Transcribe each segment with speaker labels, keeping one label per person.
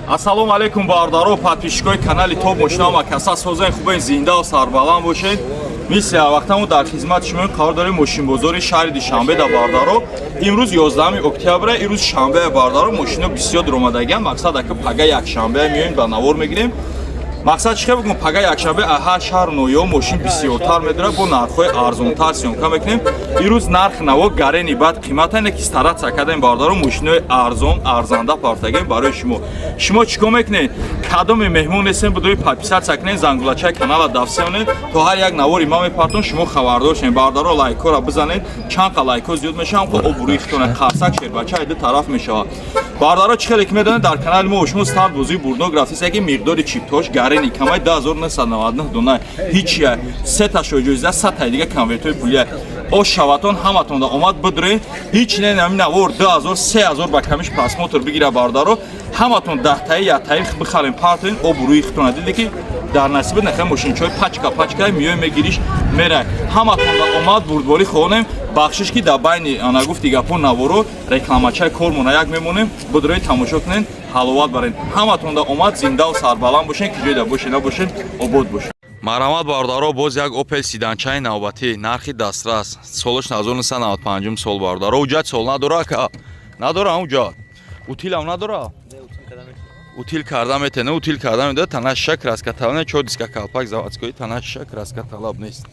Speaker 1: Ассалому алайкум, бародаро, подписчикои канали Топ Мошина. Ма каса созен, хубен, зинда сарбаланд бошед. Мисли ҳар вақтаму дар хизмати шумо қарор дорем, мошинбозори шаҳри Душанбе да, бародаро. Имрӯз 11 октябр, имрӯз шанбе, бародаро, мошино бисёр дуромадагиан. Мақсад ака пага якшанбе меоем, ба навор мегирем. Мақсад чӣ бигӯм, пага якшанбе ҳар шаҳр ноё мошин бисёртар медорад, бо нархҳои арзонтар съёмка мекунем. Имрӯз нарх наво гарени бад қимата не ки стараться кардем, бародаро, мошинои арзон арзанда партагем барои шумо. Шумо чӣ кор мекунед? Кадоме меҳмон нестем, будои подписаться кунед, зангулачаи канала дафсеонед, то ҳар як навори ма мепартон, шумо хабардор шавед. Бародаро, лайкҳоро бизанед, чанд қа лайкҳо зиёд мешаванд, ко обрӯи хитона қарсак шербача ду тараф мешавад. Бародаро, чӣ хеле ки медонед, дар канали мо шумо старт бозии бурднок рафтист, ки миқдори чиптош гарени камай 2999 дона ҳичия, сеташо ҷоиза, сатай дига конвертҳои пулия. Ош шаватон, ҳаматонда омад, бидурен, ҳеч не, нами навор 2000, 3000 ба камиш просмотр бигира, бародаро, ҳаматон даҳтаи яктаи бихарем, партоен, обрӯи хитона диде ки дар насиби нахе мошинчаҳои пачка пачка миёй, мегириш, мерай. Ҳаматонда омад, бурдборӣ хоҳонем. Бахшиш ки дар байни ана гуфти гапо наворо рекламачаи кормона як мемонем, бидурои тамошо кунен, ҳаловат барен. Ҳаматонда омад, зиндаву сарбаланд бошен, ки ҷойда бошен набошен, обод бошен. Марҳамат, бародаро, боз як Опел седанчаи навбатӣ, нархи дастрас, солаш 1995 сол, бародаро. Уҷат сол надора, ака? Надора уҷат? Утилам надора? Утил карда метавона, утил карда медода. Танаша краска талаб не, чор диска калпак заводской, танаша краска талаб нест.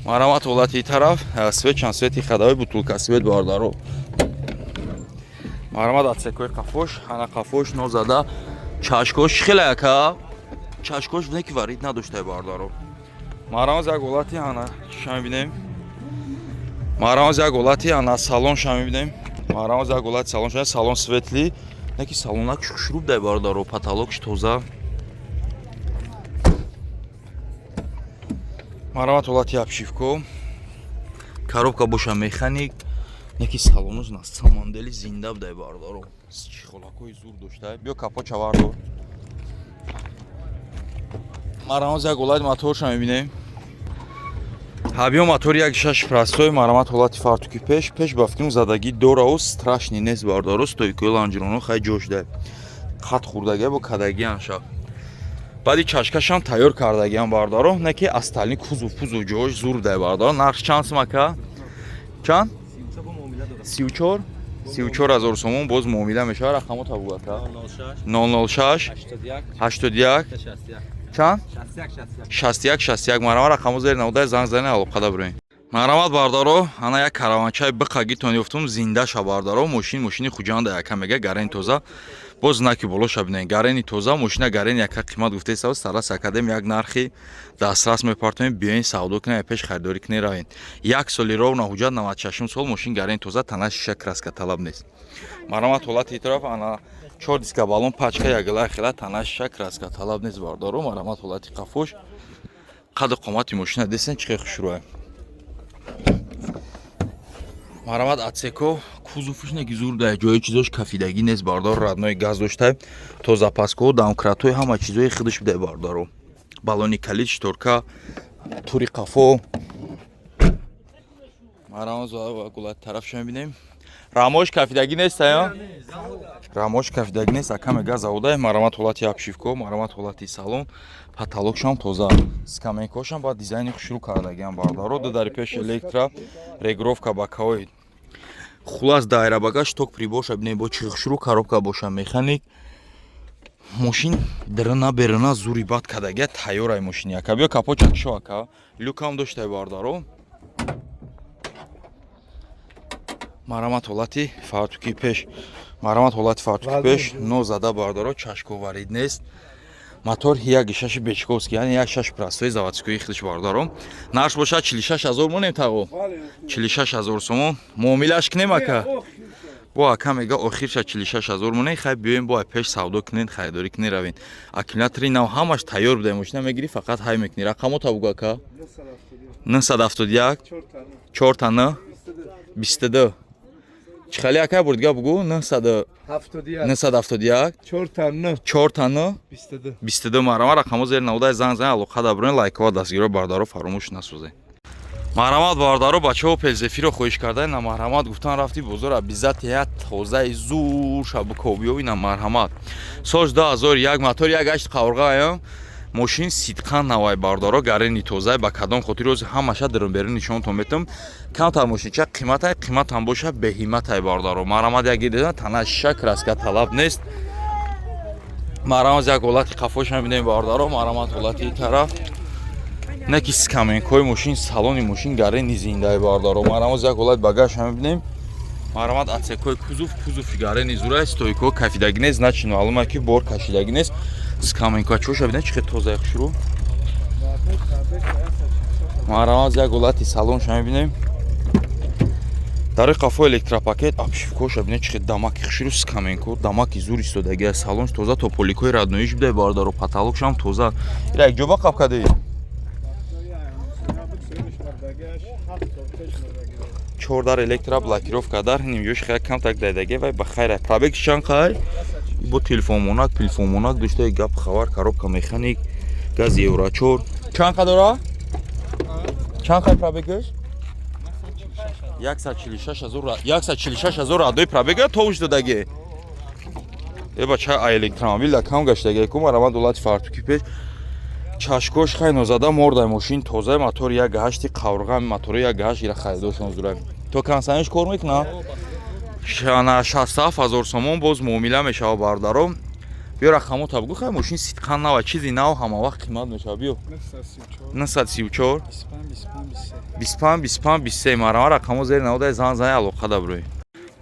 Speaker 1: Марҳамат, ҳолати тараф, свет чанд свети ходовой, бутулка свет, бародаро. Марҳамат, отсекои қафош, ана қафош нозада, чашкош хеле, ака, чашкош не ки варид надоштай, бародаро. Марҳамат, як ҳолати ана чиша мебинем. Марҳамат, як ҳолати ана салонша мебинем. Марҳамат, як ҳолати салонша, салон светлый, не ки салонак шуруб дай, бародаро, потолокш тоза. Марҳамат, ҳолати обшивко, коробка боша механик, не ки салоноз на самом деле зинда будай, бародаро, чехолакҳои зур доштай. Биё, капоча вардор. Марҳамат, як ҳолати моторша мебинем. Ҳабиё, мотори як шаш простой. Марҳамат, ҳолати фартуки пеш, пеш ба фикрам задагӣ дорао, страшный нест, бародаро. Стойкои лонжероно хай ҷош дай, қат хӯрдагия бо кадагиан шаб. Баъди чашкашам тайёр кардагиам, бародаро, не ки остальной кузов пузов ҷош зур дай, бародаро. Нарх чанд сум, ака? Чанд? 34, 34 000 сомон, боз муомила мешавад. Рақамота бугу, ака. 006 81 чанд? 61 61. Марҳамат, рақамо зери наводай, занг занед, алоқада бироем. Марҳамат, бардаро, ана як караванчаи биқагитон ёфтум, зиндаша, бардаро. Мошин мошини Хуҷанда, яка мега гарени тоза. Боз знаки болоша бинед, гарени тоза мошина, гарени яка қимат гуфтаиста, стараться кардем, як нархи дастрас мепартоем. Биёен, савдо кунем, пеш харидорӣ кунем, равем. Як соли ровно ҳуҷҷат, 96 сол мошин, гарени тоза, тана шиша краска талаб нест. Марҳамат, ҳолати тараф, ана чор диска балон пачка ягила хела, тана шиша краска талаб нест, бардаро. Марҳамат, ҳолати қафош, қаду қомати мошина десен, чӣ хел хушрӯя. Марҳамат, отсеко, кузовш неки зур дай, ҷои чизош кафидагӣ нест, бардор, родной газ доштай, то запаскаҳо, домкратҳои, ҳама чизои худаш бидай, бардаро. Балони калид, шторка, тури қафо. Марҳамат, гулати тарафша мебинем. Рамош кафидагӣ нест, ая рамош кафидагӣ нест, ака мега заводай. Марҳамат, ҳолати обшивко. Марҳамат, ҳолати салон, потолокшам тоза, скамейкошам ба дизайни хушрӯ кардагиам, бардаро. Ду дари пеш электро регулировка, боковой. Хулас, дайрабагаш ток приборша бинем, бо чӣ хушрӯ. Коробка боша механик. Мошин дрна берна зури бад кардагия, тайёрай мошини, ака. Биё, капоча кишо, ака. Люкам доштай, бардаро. Марҳамат, ҳолати фартуки пеш. Марҳамат, ҳолати фартуки пеш нозада, бардаро, чашковарид нест. Мотор як шаши бечковский, яъне як шаш простой заводской худш, бардаро. Нарх бошад 46 000 монем, тағо, 46 000 сомон, муомилаш кунем, ака. Бо ака мега охирша 46 000 монем. Хай, биёем, бо пеш савдо кунен, харидорӣ кунен, равен. Аккумулятори нав, ҳамаш тайёр буда, мошина мегирӣ, фақат ҳай мекунӣ. Рақамота бугу, ака. 971 4 н 22. Чӣ хали, ака, бурдига бугу. 971 4 н 22. Марҳамат, рақамо зери наводай, занг зан, алоқа даброен. Лайкова дастгиро, бардаро, фаромӯш насозед. Марҳамат, бародаро, бачаҳо Опел Зефиро хоҳиш кардаи на, марҳамат, гуфтан рафти бозор, обязательно як тозаи зур шабукобиё. Ина, марҳамат, соли 2001, мотор 1.8, қаврғаям, мошин сидқан навай, бародаро, гарени тозай. Ба кадом хотир рози ҳамаша дурунберун нишонтон метам. Камтар мошинча қиматай, қиматам боша, беҳиматай, бародаро. Марҳамат, як дида, тана шиша, краска талаб нест. Марҳамат, як ҳолати қафоша мебинем, бародаро. Марҳамат, ҳолати ин тараф не ки скаменкои мошин, салони мошин гарени зиндаи, бародаро. Марҳамат, як ҳолати багажа мебинем. Марҳамат, отсекои кузов, кузови гарени зурай, стойко кафидагӣ нест, значит, маълума ки бор кашидагӣ нест. Скаменка чоша бинед, чӣ хел тозаи хушрӯ. Марҳамат, як ҳолати салонша мебинем. Дар қафо электропакет, обшивкоша бинед, чӣ хел дамаки хушрӯ, скаменко дамаки зур истодаги. Салонш тоза, то поликои родноиш бидай, бародаро, потолокшам тоза. Ира як ҷоба қаб кадаи. Чордар электро, блокировка дар нимҷош хеле камтак дадаге вай, ба хайра. Пробег чанд қай? Бо телефонмонак, телефонмонак дошта, гап хабар, коробка механик, газ евро 4. Чанд қа дора? Чанд қай пробегаш? 146 ҳазор адои пробега товуш додаге. Э бача, а электромобил да кам гаштаге ку. Марамад, ҳолати фартуки пеш, чашкош хай нозада мордай, мошин тоза, мотор 1.8, қаврға, мотори 1.8. Ира харидошон зура, то консаниш кор мекуна. Шана 67 ҳазор сомон, боз муомила мешава, бародаро. Биё, рақамота бугӯ. Хай, мошин сидқан нава, чизи нав ҳама вақт қимат мешава. Биё, 934 25 25 23. Марама, рақамо зери наводаи, зан зани, алоқа да бирӯй.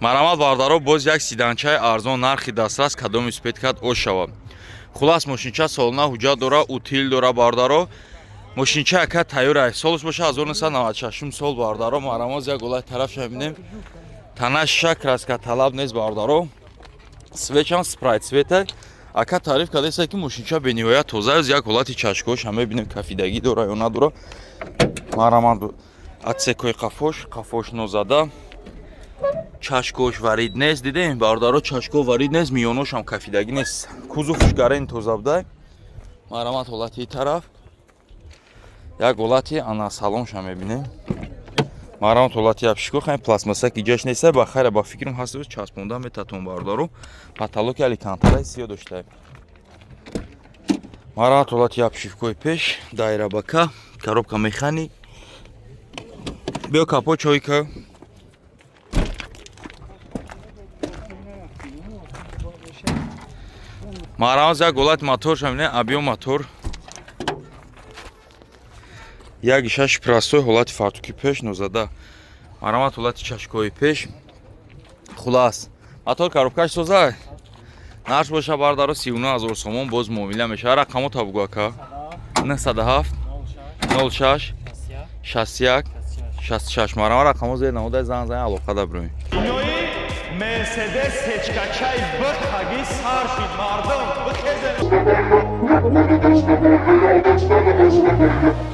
Speaker 1: Марҳамат, бародаро, боз як седанчаи арзон, нархи дастрас, кадоми успеть кард, ош шава. Хулас, мошинча солона ҳуҷҷат дора, утил дора, бародаро. Мошинча ака тайёр, солш боша 1996 сол, бародаро. Марҳамат, як голаи тарафша бинем. Тана шиша, краска талаб нест, бародаро. Свечам спрайт цвета. Ака таъриф кардааст, ки мошинча бениҳоят тоза аст. Як ҳолати чашкош ҳам мебинем, кафидагӣ дора ё надора. Марҳамат, отсекои қафош, қафош нозада, чашкош варид нест, дидем, бародаро, чашко варид нест, миёношам кафидагӣ нест, кузовш гарен тоза будай. Марҳамат, ҳолати тараф, як ҳолати ана салонша мебинем. Марҳамат, ҳолати обшивко, хай, пластмассак иҷаш неста, ба хайра, ба фикрам ҳаст, часпонда метатон, бародаро. Потолоки алькантараи сиё доштаем. Марҳамат, ҳолати обшивкои пеш, дайрабака, коробка механик. Биё, капо чойка. Марҳамат, як ҳолати моторша мебинем, объём мотор 1.6 простой, ҳолати фартуки пеш нозада. Марҳамат, ҳолати чашкои пеш. Хулас, мотор, коробкаш соза. Нарх боша, бардаро, 39 000 сомон, боз муомила мешава. Рақамота бугӯ, ака. 907 06 61 66. Марҳамат, рақамо зер намудай, зан зан, алоқа да бироем. Мерседес сечкачай бихаги сар шид, мардум бихезе.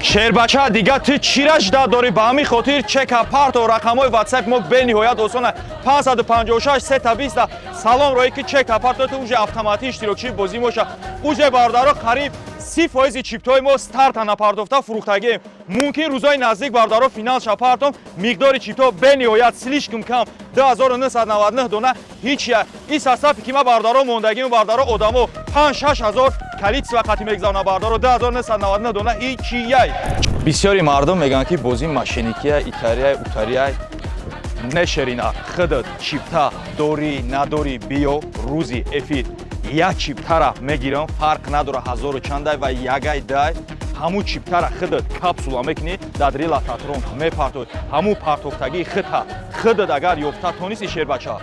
Speaker 1: Шербача, дига ту чира жда дорӣ? Ба ҳамин хотир чека парто. Рақамҳои ватсап мо бениҳоят осона: 556 320. Салом роӣ ки чека парто, ту уже автоматӣ иштирокчии бозӣ моша. Уже, бародаро, қариб 30 фоизи чиптҳои мо старта напардохта фурӯхтагием. Мумкин рӯзҳои наздик, бародаро, финал ша партом. Миқдори чиптҳо бениҳоят слишком кам, 2999 дона ҳичя. Ин састафе ки ма, бародаро, мондагиму, бародаро, одамо 5-6 ҳазор количество қати мегзавона, бародаро, 2999 дона ҳичияй. Бисёри мардум мегӯянд, ки бозӣ мошенникия, итарияй, утарияй. Нешерина худат чипта дорӣ надорӣ, биё рӯзи эфир, як чиптара мегирам, фарқ надора ҳазору чандай ва ягай дай. Ҳамун чиптара худат капсула мекунӣ, дар лототрон мепартоӣ. Ҳамун партофтагии худта худат агар ёфта тонисти, шербача,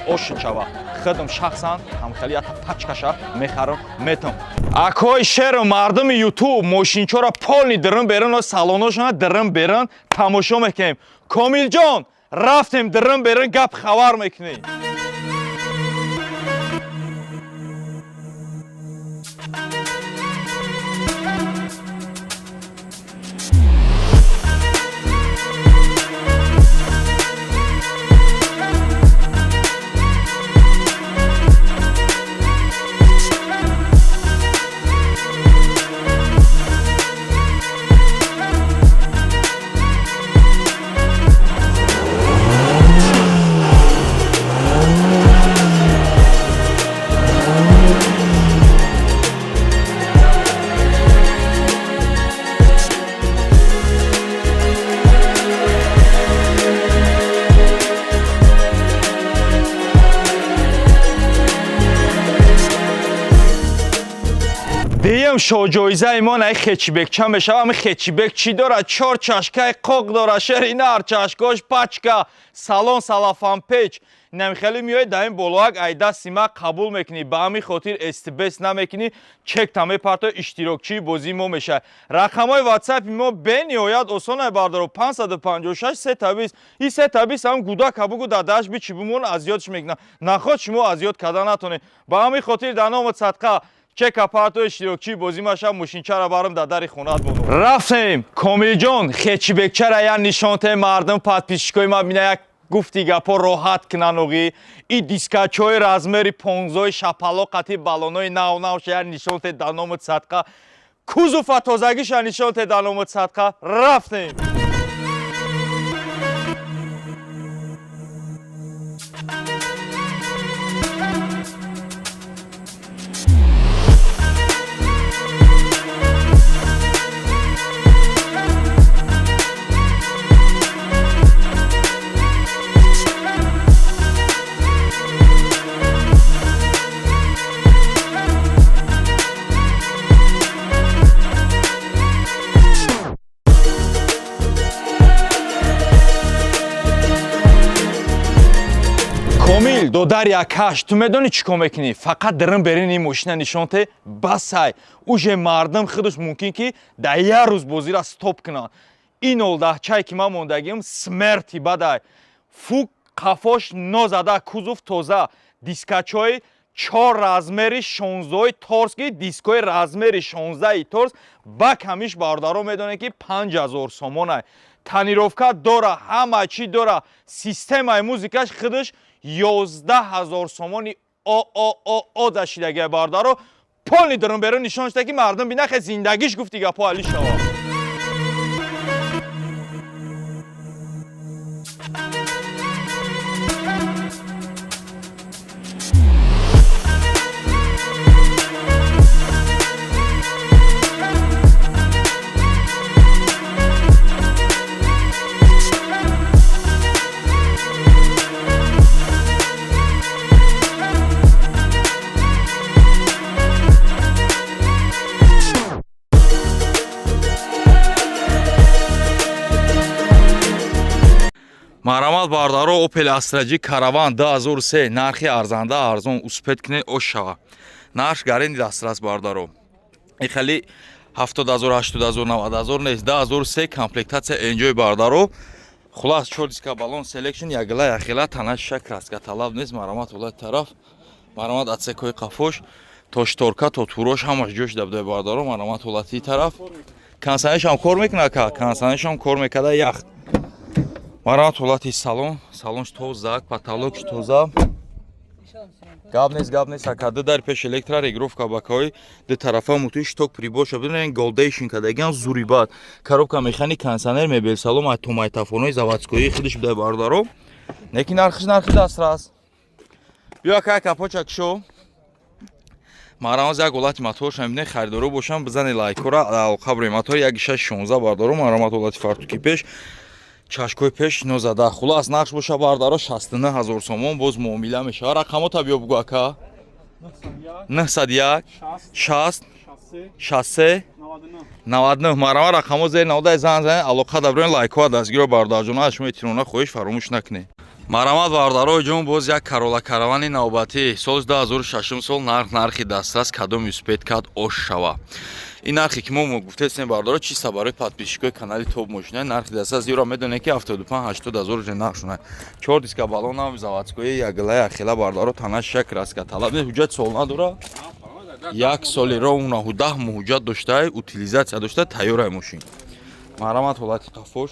Speaker 1: ошид шава. Худам шахсан ҳамхели ята пачкаша мехарам, метам. Акои шеру мардуми ютуб, мошинчора полный дирин берун, салоношона дирин берун тамошо мекунем. Комилҷон, рафтем дирин берун, гап хабар мекунем. Дуюм шоҳҷоизаи мо наи хэтчбек ча мешава. Ами хэтчбек чӣ дорад? Чор чашкаи қоқ дора, шери нар, чашкош пачка, салон салафанпеч. Намихелӣ меояд дар ин болоак, ай дасти ма қабул мекунӣ. Ба ҳамин хотир стбс намекунӣ, чекта мепарто, иштирокчии бозии мо мешавад. Рақамҳои ватсапи мо бениҳоят осонай, бардаро: 556 320. И 320 ҳам гудака бугу, дадаш бичи бимон, аз ёдш мекунад. Наход шумо аз ёд карда натонед. Ба ҳамин хотир дар номи садқа чека парто, иштирокчии бозӣ маша, мошинчара барам дар дари хонат бону. Рафтем, Комилҷон, хэтчбекчара я нишонте, мардум, подписчикои ма бина, як гуфти гапо роҳат кунан. Оғи и дискачҳои размери понзои шапало қати баллонои нав навша як нишонте дар номи садқа, кузова тозагиша нишонте дар номи садқа. Рафтем. Комил, додари акаш, ту медонӣ чӣ кор мекунӣ? Фақат дирим берин ин мошина нишонте, басай. Уже мардум худаш мумкин ки дар як рӯз бозира стоп кунанд. Ин олдаҳчае ки ман мондагиам, смерти бадай фук, қафош нозада, кузов тоза, дискачҳои чор размери шонздаҳои торски, дискҳои размери 16-и торс. Ба камиш, бародаро, медонед ки 5000 сомонай. Тонировка дора, ҳама чӣ дора, системаи музикаш худаш 11 000 сомони ооо дашидагия. Бародаро, полный дурун берун нишон шуда, ки мардум бинахе, зиндагиш гуфти гапо али шава. Марҳамат, бардаро, Опел Астра Ҷи Караван 2003, нархи арзанда, арзон, успеть кунед, ош шава. Нарх гарени дастрас, бардаро. И хеле 70 000, 80 000, 90 000 нест. 2003, комплектация Энҷой, бардаро. Хулас, чор диска, баллон селекшн, ягила яхила, танаша краска талаб нест. Марҳамат, ҳолати тараф, марҳамат, отсекои қафош, то шторка, то турош ҳамаш ҷош дабда, бардаро. Марҳамат, ҳолати тараф, кондиционершам кор мекунад ка, кондиционершам кор мекарда, ях. Марҳамат, ҳолати салон, салонш тоза, потолокш тоза, гап нест, гап нест, ака. Ду дар пеш электро, регулировка бакаҳои ду тарафа, мутуи шток, приборша бидонед, голдейшн кардагиан, зури бад, коробка механик, кондиционер, мебел салон, то майтафонои заводскои худиш будай, бародаро. Неки нархиш нархи дастрас. Биё, ака, капоча кшо. Марҳамат, як ҳолати моторша мебинед. Харидоро бошам, бизане лайкора, қабри мотор як шаш шонздаҳ, бардаро. Марҳамат, ҳолати фартуки пеш, чашкои пеш нозада. Хулас, нақш боша, бардаро, 69 ҳазор сомон, боз муомила мешава. Рақамота биё бугу, ака. 901 60 63 99. Марҳамат, рақамо зери наводаи, зан зан, алоқа даброен, лайкҳоа дастгиро, бародарҷона. Аз шумо эҳтиромона хоҳиш, фаромӯш накунед. Марҳамат, бародарои ҷон, боз як Карола Каравани навбатӣ, соли 2006 сол, нарх нархи дастрас, кадом успеть кад, ош шава. Ин нархе ки мо гуфтесем, бародаро, чиста барои подписчикои канали Топ мошина, нархи дастрас. Юро медонед ки 75 80 ҳазор уже нарх шуна. Чор диска, баллонам заводскои, ягила яхела, бародаро, танаша краска талаб не, ҳуҷҷат сол надора, як соли ровно 10 моҳ ҳуҷҷат доштай, утилизация дошта, тайёрай мошин. Марҳамат, ҳолати қафош,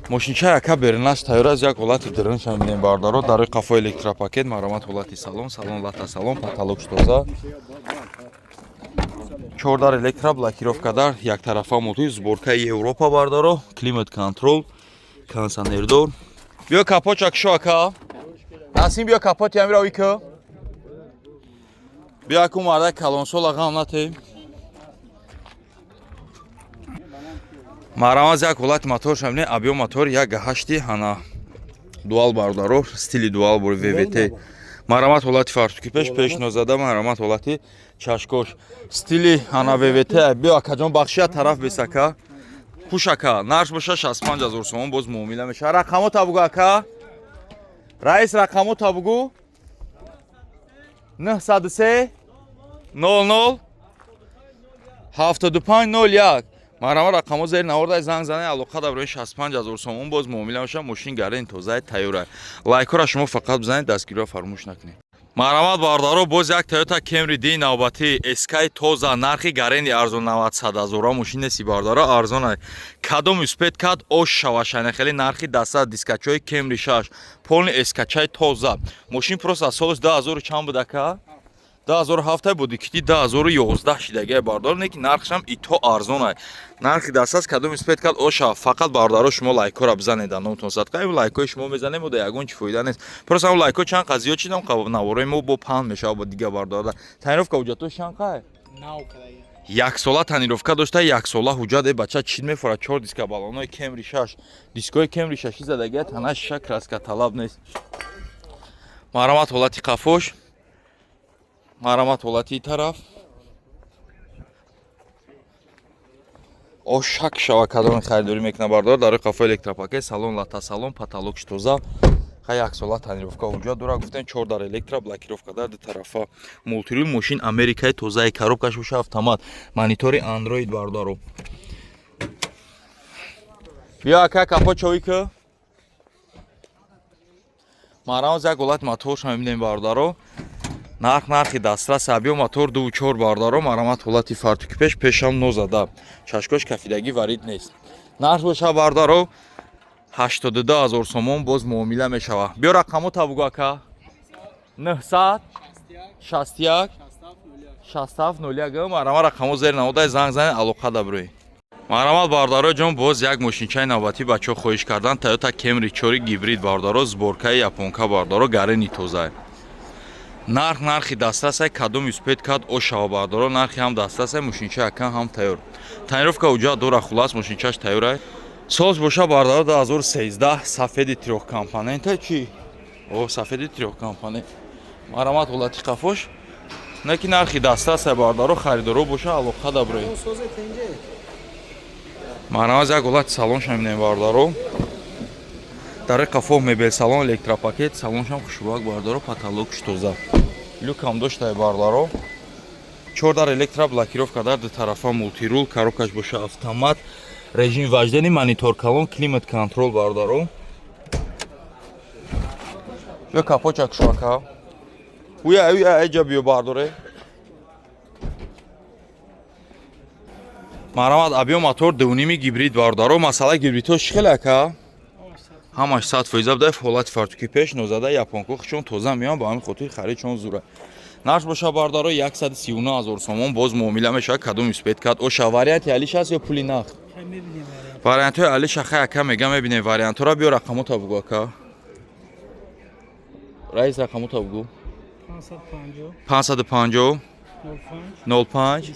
Speaker 1: мошинча яка беринаш тайёр аст. Як ҳолати диринша мебинем, бародаро, дарои қафо электропакет. Марҳамат, ҳолати салон, салон лата салон, потолокш тоза, чордар электро, блокировка дар яктарафа, мулти, сборкаи Европа, бардаро, климат контрол, кондиционердор. Биё, капоча кшо, ака Насим, биё, капоти амира ика биё, аку марда калонсол, ағам нате. Марҳамат, як ҳолати моторша мебинем. Объём мотор як ҳашти, ҳана дуал, бародаро, стили дуал бор, ВВТ. Марҳамат, ҳолати фартуки пеш, пеш нозада. Марҳамат, ҳолати чашкош, стили ана ВВТ. Биё, акаҷон, бахшия тараф бесака. Хуш, ака, нарх боша 65 ҳазор сомон, боз муомила мешава. Рақамота бугу, ака раис, рақамота бугу. 903 00 75 01. Марҳамат, рақамо зери навордай, занг занед, алоқа дар барои 65 ҳазор сомон, боз муомила мешава. Мошин гарен, тозаи, тайёра. Лайкҳоро шумо фақат бизанед, дастгириро фаромӯш накунед. Марҳамат, бародаро, боз як Тойота Кемри ди навбатӣ, эскай тоза, нархи гарени арзон, 90 ҳазора мошин неси, бародаро, арзона. Кадом успеть кад ош шавашана, хеле нархи даста. Дискачои Кемри 6, полный эскачай, тоза мошин. Просто солш 2000 чанд буд, ака? 2007 буди, кити 2011 шидагия, бардор, не ки нархшам ито арзонай, нархи дастас. Кадом успеть кад оша. Фақат, бародаро, шумо лайкҳоро бизанед, номтон садқа. Лайкҳои шумо мезанем, ода ягон чи фоида нест. Просто ҳам лайкҳо чанд қа зиёд шидам, наворои мо бо панд мешава бо дига бардорда. Тонировка, ҳуҷҷатош чанд қай? Яксола тонировка дошта, яксола ҳуҷҷат. Э, бача, чӣ мефорад? Чор диска, балонои Кемри 6, дискои Кемри шаши задагия, тана шиша, краска талаб нест. Марҳамат, ҳолати қафош. Марҳамат, ҳолати тараф. Ошак шава, кадоми харидорӣ мекунад, бардор. Дар қафо электропакет, салон лата, салон потолок тоза. Ха, яксола тонировка, ҳуҷҷат дора, гуфтем. Чор дар электро, блокировка дар ду тарафа, мультирул. Мошин америкаи тозаи, коробкаш боша автомат, монитори андроид, бародаро. Биё, ака, капо човӣ ку. Марҳамат, як ҳолати моторша мебинем, бародаро. Нарх нархи дастрас. Абиё мотор дуву чор, бародаро. Марҳамат, ҳолати фартуки пеш, пешам нозада, чашкош кафидагӣ, варид нест. Нарх боша, бародаро, 82 ҳазор сомон, боз муомила мешава. Биё, рақамота бугу, ака. 961 67 01. Марҳамат, рақамо зери наводай, занг занед, алоқа дабрӯй. Марҳамат, бародаро ҷон, боз як мошинчаи навбатӣ бачаҳо хоҳиш кардан, Тойота Кемри 4 гибрид, бародаро, сборкаи японка, бародаро, гарени тоза. Нарх нархи дастрасай. Кадом успеть кад ошава, бародаро, нархи ҳам дастрасай, мошинча якан ҳам тайёр, тонировка, ҳуҷҷат дора. Хулас, мошинчаш тайёрай. Солш боша, бародаро, 2013, сафеди трёхкомпонента чи, о, сафеди трёхкомпонент. Марҳамат, ҳолати қафош. Не ки нархи дастрасай, бародаро, харидоро боша, алоқа дабрӯй. Марҳамат, як ҳолати салонша мебинем, бародаро. Дар қафо мебел салон, электропакет, салоншам хушрӯак, бародаро, потолокш тоза, люкам доштай, бародаро. Чор дар электро, блокировка дар ду тарафа, мультирул, коробкаш боша автомат, режим вождения, монитор калон, климат контроль, бародаро. Биё, капочак шуака. Уя, уя, эҷа биё, бардоре. Марҳамат, абиё мотор дувними гибрид, бародаро. Масъалаи гибридҳо чӣ хеле, ака? Ҳамаш 100% буда. Ҳолати фартуки пеш нозада, японко чон тоза меоян, ба ҳамин хотир харид чон зура. Нарх боша, бародаро, 139 ҳазор сомон, боз муомила мешавад. Кадом успеть кард оша. Варианти алиш аст ё пули нақд? Вариантҳои алиш, аха, ака мега, мебинем вариантҳоро. Биё, рақамота бугу, ака раис, рақамота бугу. 550 05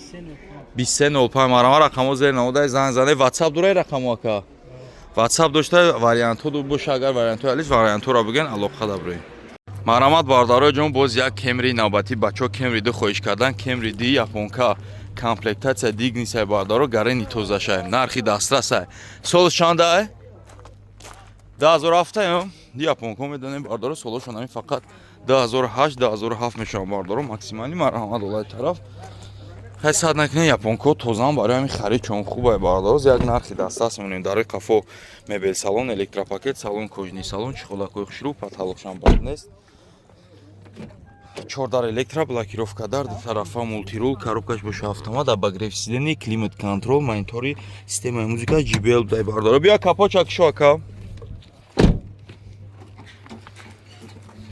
Speaker 1: 23 05. Марҳамат, рақамо зери намодай, занг занед. Ватсап дорай рақамо, ака? Ватсап дошта, вариантҳо боша. Агар вариантҳои алиш, вариантҳоро бигӯен, алоқа даброем. Марҳамат, бародаро ҷон, боз як Кемри навбатӣ, бачаҳо Кемри ду хоҳиш кардан, Кемри ди японка, комплектация дигнисай, бародаро, гарени тозашай, нархи дастрасай. Сол чандай? 2007. Ди японко медонем, бародаро, солошон ҳамин фақат 2008, 2007 мешаванд, бародаро, максимально. Марҳамат, олаи тараф. Хай, сад накунед, японко тозаам, барои ҳамин харид чон хубай, бародаро. Як нархи дастрас мемонем. Дарои қафо мебел салон, электропакет, салон кожаный салон, чехолакҳои хушрӯ, потолокшам бад нест. Чор дар электро, блокировка дар ду тарафа, мультирул, коробкаш боша автомат, обогрев сидений, климат контроль, монитори системаи музыка JBL будай, бародаро. Биё, капочак шо, ака,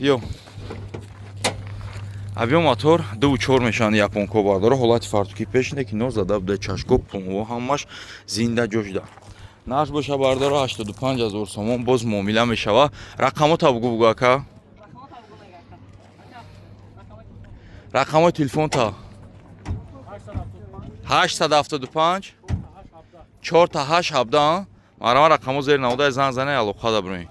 Speaker 1: биё. Авио мотор дуву чор мешаванд японко, бардоро. Ҳолати фартуки пешине ки нозада буда, чашко, пунво ҳамаш зинда ҷошда. Нарх боша, бардоро, 85 ҳазор сомон, боз муомила мешава. Рақамота бугу, бугу, ака, рақамои телефонта. 875 4 8 17. Марама, рақамо зери наводай, занг зане, алоқа даброем.